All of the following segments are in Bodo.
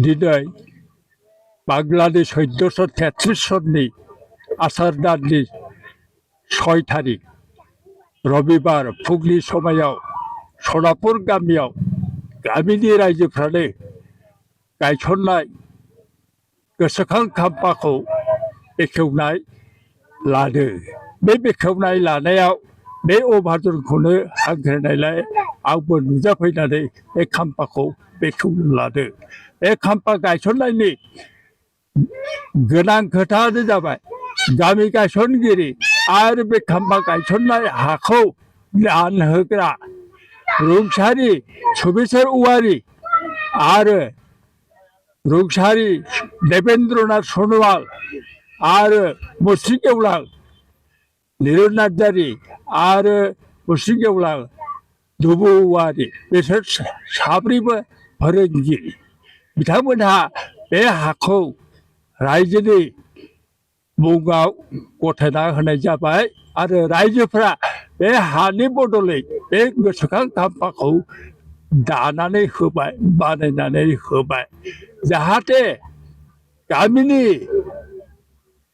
दिनै बांलानि 1433 सननि आसार दाननि 6 थारिख रबिबार फुंनि समायाव सनापुर गामियाव गामिनि रायजोफ्रानो गायसननाय गोसोखां खाम्फाखौ बेखेवनाय लादो। बे बेखेवनाय लानायाव बे अभाजनखौनो हांख्रायनायलाय आंबो नुजाफैनानै बे खाम्फाखौ बेखेवनो लादो। बे खाम्फा गायसननायनि गोनां खोथायानो जाबाय गामि गायसनगिरि आरो बे खाम्फा गायसननाय हाखौ दान होग्रा रुंसारि सुबेसर औवारि आरो रुंसारि देबेन्द्रनाथ सनवाल आरो मुस्रि गेवलां निरन नार्जारि आरो मुस्रि गेवलां दुबु औवारि बिसोर साब्रैबो फोरोंगिरि। बिथांमोनहा बे हाखौ रायजोनि मुङाव गथायना होनाय जाबाय आरो रायजोफ्रा बे हानि बदलै बे गोसोखां खाम्फाखौ दानानै होबाय, बानायनानै होबाय, जाहाथे गामिनि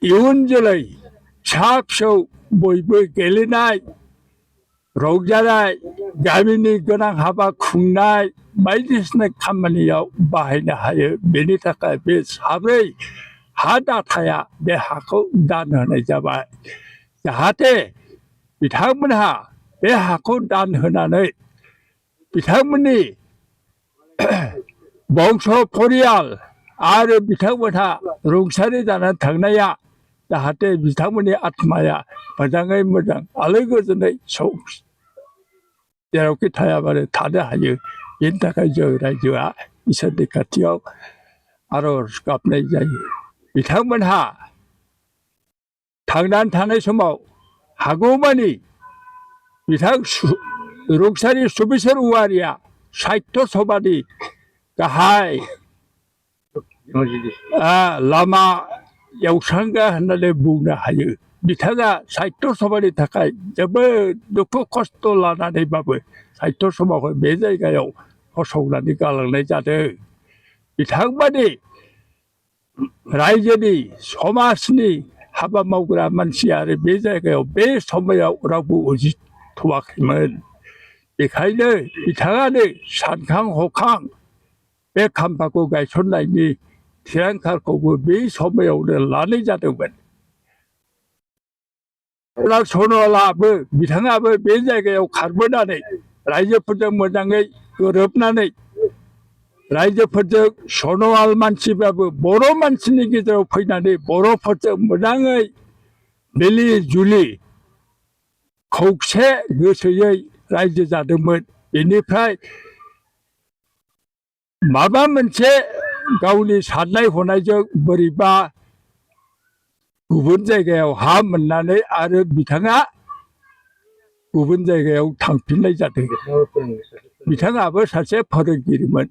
इयुन जोलै फिसा फिसौ बयबो गेलेनाय रंजानाय गामिनि गोनां हाबा खुंनाय बायदिसिना खामानियाव बाहायनो हायो। बेनि थाखाय बे साब्रै हा दाथाया बे हाखौ दान होनाय जाबाय। जाहाथे बिथांमोनहा बे हाखौ दान होनानै बिथांमोननि बंश परियाल आरो बिथांमोनहा रुंसारि जानानै थांनाया जाहाथे बिथांमोननि आत्माया मोजाङै मोजां आलो गोजोनै जेरावखि थाया मानो थानो हायो। बेनि थाखाय जों रायजोआ इसोरनि खाथियाव आरज गाबनाय जायो। बिथांमोनहा थांनानै थानाय समाव हागौमानि बिथां रुंसारि सुबेसर औवारिया साहित्य सभानि गाहाय लामा एवस्रांगा होननानै बुंनो हायो। बिथाङा साहित्य सभानि थाखाय जोबोद दुखु खस्थ' लानानैबाबो साहित्य सभाखौ बे जायगायाव फसंनानै गालांनाय जादों। बिथांबादि रायजोनि समाजनि हाबा मावग्रा मानसि आरो बे जायगायाव बे समायाव रावबो उजिथ'वाखैमोन। बेखायनो बिथाङानो सानखां हखां बे खाम्फाखौ गायसननायनि थिरांथाखौबो बे समायावनो लानाय जादोंमोन। सनवालाबो बिथाङाबो बे जायगायाव खारबोनानै रायजोफोरजों मोजाङै गोरोबनानै रायजोफोरजों सनवाल मानसिबाबो बर' मानसिनि गेजेराव फैनानै बर'फोरजों मोजाङै मिलि जुलि खौसे गोसोयै रायजो जादोंमोन। बेनिफ्राय माबा मोनसे गावनि साननाय हनायजों बोरैबा गुबुन जायगायाव हा मोननानै आरो बिथाङा गुबुन जायगायाव थांफिननाय जादों। बिथाङाबो सासे फोरोंगिरिमोन।